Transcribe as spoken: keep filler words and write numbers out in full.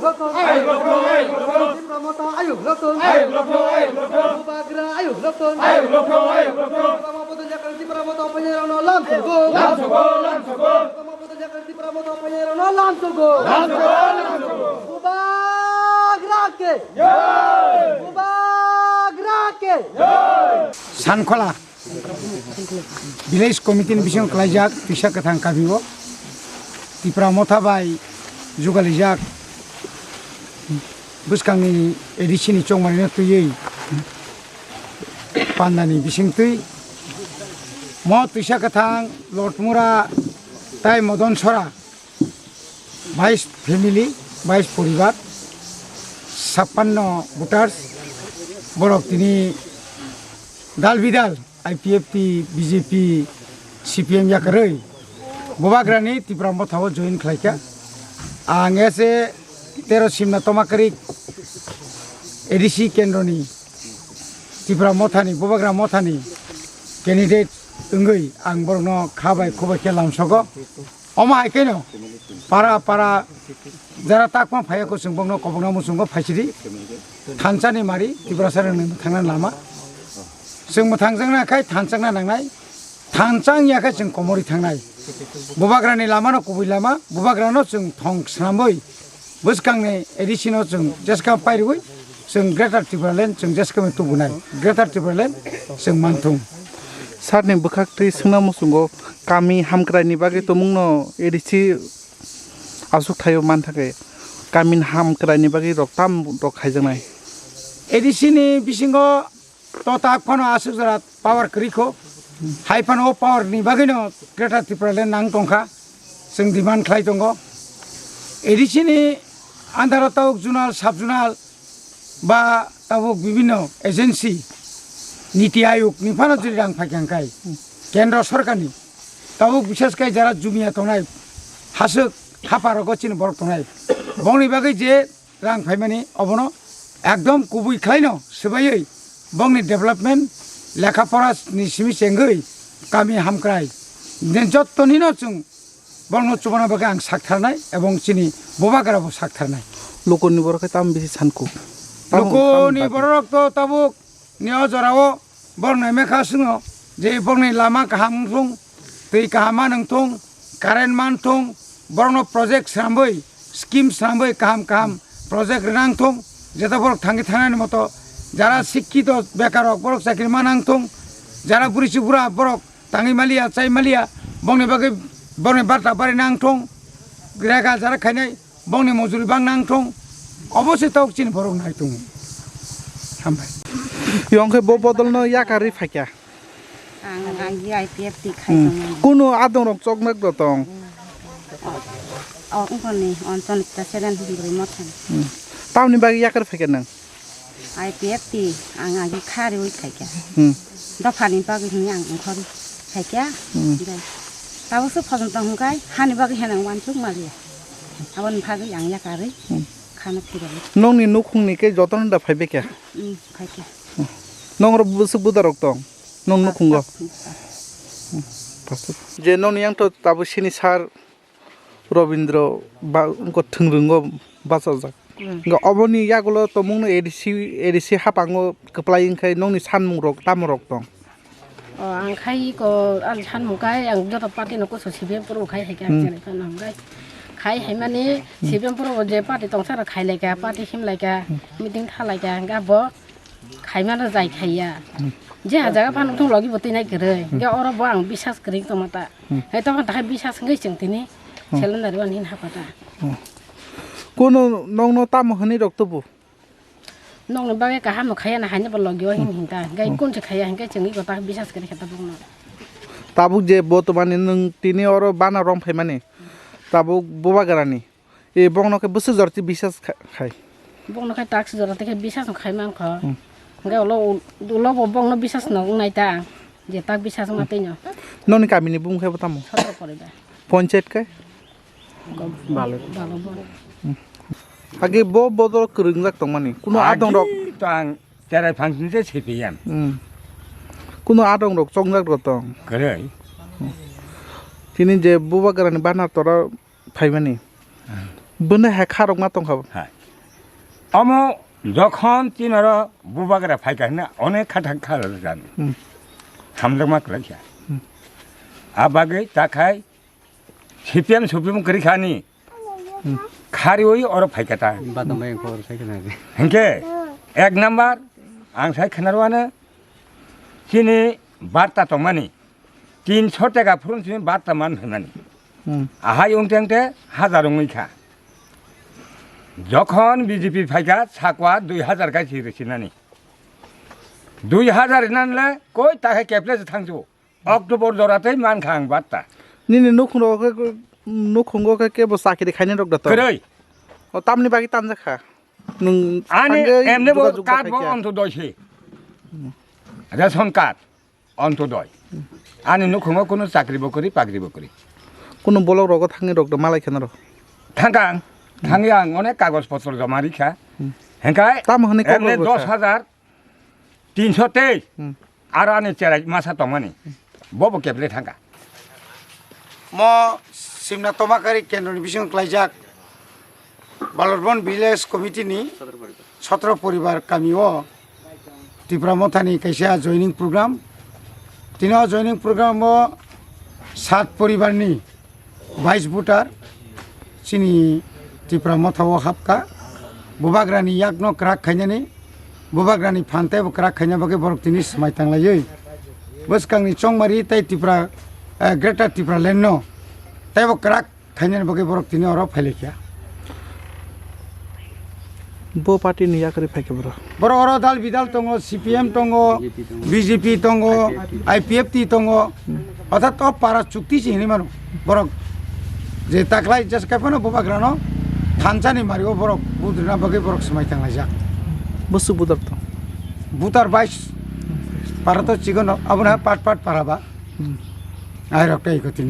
Ayuk lokthung, ayuk lokthung. Tipra Motha ayuk lokthung. Ayuk lokthung, ayuk lokthung. Bubagra ayuk lokthung. Ayuk lokthung, ayuk lokthung. Tipra Motha yakar Tipra Motha phainairokno lam sogo. Lam sogo, lam sogo. Tipra Motha yakar Tipra Motha phainairokno lam sogo. Lam sogo, lam sogo. Bubagra ke. Jai. Bubagra ke. Jai. Sankhola. Village committee ni bisingo klaijak twisa kwthang kabio Tipra Motha bai jugalijak bwskangni A D C ni chongmarino twiwi pandani bisingtwi mo twisa kwthang Lotmura tai Modonsora bais family, bais poribar, sappanno voters, borok tini dal bidal I P F T, B J P, C P M yakarwi Bubagrani Tipra Mothao join khlaikha. Ang ese tero Simna Tomakarik A D C kendroni Tipra Mothani, Bubagra Mothani candidate wngwi ang borokno kha bai khubai khe lamsogo. Omo hai kheno para para jara takma phaiya ko chwng bokno kobokna muchungo phaisidi thansa ni mari Tiprasa rwngni thangna lama chwng mwthang jakna khai thansa jakna nangnai, thansa wngya khe chwng komori thangnai. Bubagrani lama no kubui lama, Bubagrano chwng thong swnamwi bwskangni A D C no chwng jeska pairwi chwng Greater Tipraland chwng jeska tubunai, Greater Tipraland chwng manthung. Sir ni bwkhak twi swngna muchungo kami hamkrai ni bagwi tumung no A D C aswk thaio man thangwi kami hamkrai ni bagwi rok tam rok khaijaknai. A D C ni bisingo to tak phano aswk jora power kwrwi kho, hai phano o power ni bagwi no Greater Tipraland nang tongkha, chwng demand khlai tongo. A D C ni under o tabuk zonal, sub zonal, ba tabuk bibinno agency, Niti Ayog ni phano jodi rang phaikha hwnkhe, kendro sorkar ni tabuk bishes khai jara jumia tongnai, haswk hapha rogo chini borok tongnai, bongni bagwi je rang phaimani obono ekdom kubui khlaino swbaiwi bongni development, lekha pora ni simi chengwi kami hamkrai, je jottonino chwng Borokno chubana bagwi ang saktharnai ebong chini Bubagrabo saktharnai. Lukuni borok khe tamo bisi sankuk? Tamo, lukuni tamo borok to tabuk ni o jorao borok naimai kha swngno je borokni lama kaham wngthung, twi kaham man wngthung, current man thung, borokno project swnamwi, scheme swnamwi kaham kaham project rwnang thung, jeta borok thangwi thangnani moto jara sikkito bekar rok borok chakri man wngthung, jara bwrwi si bura borok tangwi maliya, chai maliya, bongni bagwi bongni barta bari nang thung, rega jara khainai, bongni mojuri bang nang thung, obo se tok chini borok nai tongo. Hambai. Yong khe bo bodol no yakarwi phaikya. Ang, ang I P F T khai Hmm. tongmani. Kuno adong rok choknak do tong. O, o, ungkoni, on chon ta seren bwrwi mothani. Hmm. Tamni bagwi yakarwi phaikya nang? I P F T ang agi kha riwi khaikha. Hmm. Dophani bagwi hwnwi ang ongkhorwi khaikha. Hmm. Tabukse phojong tong hwnkhai hani bagwi hwnwi ang uansuk maliya. Aboni bagwi ang yakarwi Hmm. khana phirogwi. Nokni nukhungni khe jotono da phaibaikha? Hmm, phaikha. Hmm. Nokro bwswk budarok tong? Nok nukhungo? Pastor, pastor. Hmm, pastor. Je nokni yang to tabuk sini sar Robindra ba wngkha thwngwrwngo bachajak. Hmm. Wngkha oboni yagulo tongmungno A D C, A D C haphango kwplai wngkhai nokni sanmungrok tamorok tong? O, ang khai ko, ang sanmung khai, ang joto party no kusu C P M Puro khai hai khe, hmm, ang chini phano hwnkhai. Khai hai mani, hmm, C P M Puro je party tong sara khai lai kha, party him lai kha, hmm, meeting kha lai kha, hwnkhai bo Khaimano jai khaiya. Hmm. Je ha jaga phano thung logi bo twi nai kwrwi. Hmm. Ge oro bo ang bisas kwrwi tongma ta. Hmm. Hai tongma ta hai bisas wngwi chwng tini Hmm. cylinder wan hin hapata. Hmm. Kuno nokno tamo hwnwi rok tubu? Nokni bagwi kaham no khaiya na haino bo logi o hin Hmm. hin ta. Gai Hmm. kun se khaiya hinkhe chwngwi ko ta bisas kwrwi khe ta bokno. Tabuk je bo to mani nwng tini oro bana rong phaimani. Tabuk bubagrani. E, bongno khe bwswk jora twi bisas kha-, khai? Bongno khe taksi jora twi khe bisas no khai mankho. Hmm. Hwnkhe ulo, ulo bo bongno bisas no wngnai ta, je tak bisas wngma twi no. Nokni kamini bumung khe bo tamo? Sotro poribar. Ponchayat khe? Balok. Balok bo. Hmm. Age bo bodol kwrwngjak tongmani. Kuno adong rok? Agi to ang cherai phansing se C P M. Hmm. Kuno adong rok chongjak rok tong? Kwrwi. Hmm. Tini je bubagrani bana tora phaimani. Hmm. Bwno hai kha rok ma tongkha bo? Hai. Omo jokhon tinoro bubagra phaikha hwnwi onek kha thang kha rwjani. Hmm. Hamjakma kwlaikha. Hmm. A bagwi takhai C P M, C P M kwrwi khani. Hmm. Khariwi oro phaikha ta. Bata mai khor sai khna. Hwnkhe ek number ang sai khna rwano chini barta tongmani. Tinso taka phurun simi barta man hwnani. Hmm. Ahai wng teng te hajar wngwi kha. Jokhon B J P phaikha sakwa dui hajar kai si rwsinani. Dui hajar rinani le koi ta khe keple se thangsu. October jora tei man kha ang barta. Nini nukhung rok khe, nukhungo khe kebo chakri khainai rok da to? Kwrwi. O tamni bagwi tanjak kha. Nwng ani thangwi emne bo jogajog card bo khaikha. Onto doi se. Hmm. Ration card. Ontodoi. Ani nukhungo kunu chakri bo kwrwi, pakri bo kwrwi. Kunu bolok rogo thangwi rok do malai kheno rw? Thangkha ang. Hmm. Thangwi ang onek kagoj potro joma rikha. Hmm. Hengkai tamo hwnwi kok emne rok rwkha? Dos hajar tinso teis. Hmm. Aro ani cherai masa tongmani. Bobo keple thangkha. Mo Simna Tomakari kendroni bisingo klaijak Balarbon Village Committee ni sotro poribar kami o Tipra Mothani kaisa joining program. Tini o joining program o sat poribar ni bais voter chini Tipra Motha o hapkha. Bubagra ni yak no kwrak khainani, Bubagra ni phan tei bo kwrak khaina bagwi borok tini swmai tanglaiwi bwskang ni chongmari tei Tipra, eh, Greater Tipraland no tei bo kwrak khainani bagwi borok tini oro phailaikha. Bo party ni yakarwi phaikha bro? Borok oro dal bidal tongo, C P M tongo, B J P tongo. B J P tongo, I P F T. I P F T tongo. Hmm. Orthat o para chukti se hinwi mano. Borok je taklai jes kaiphano Bubagrano thansa ni mario borok budrina bagwi borok swmai tanglaijak. Bwswk budar tong? Butar bais para to chigono, abono pat pat para ba. Hmm. Ai rok tei ikotini.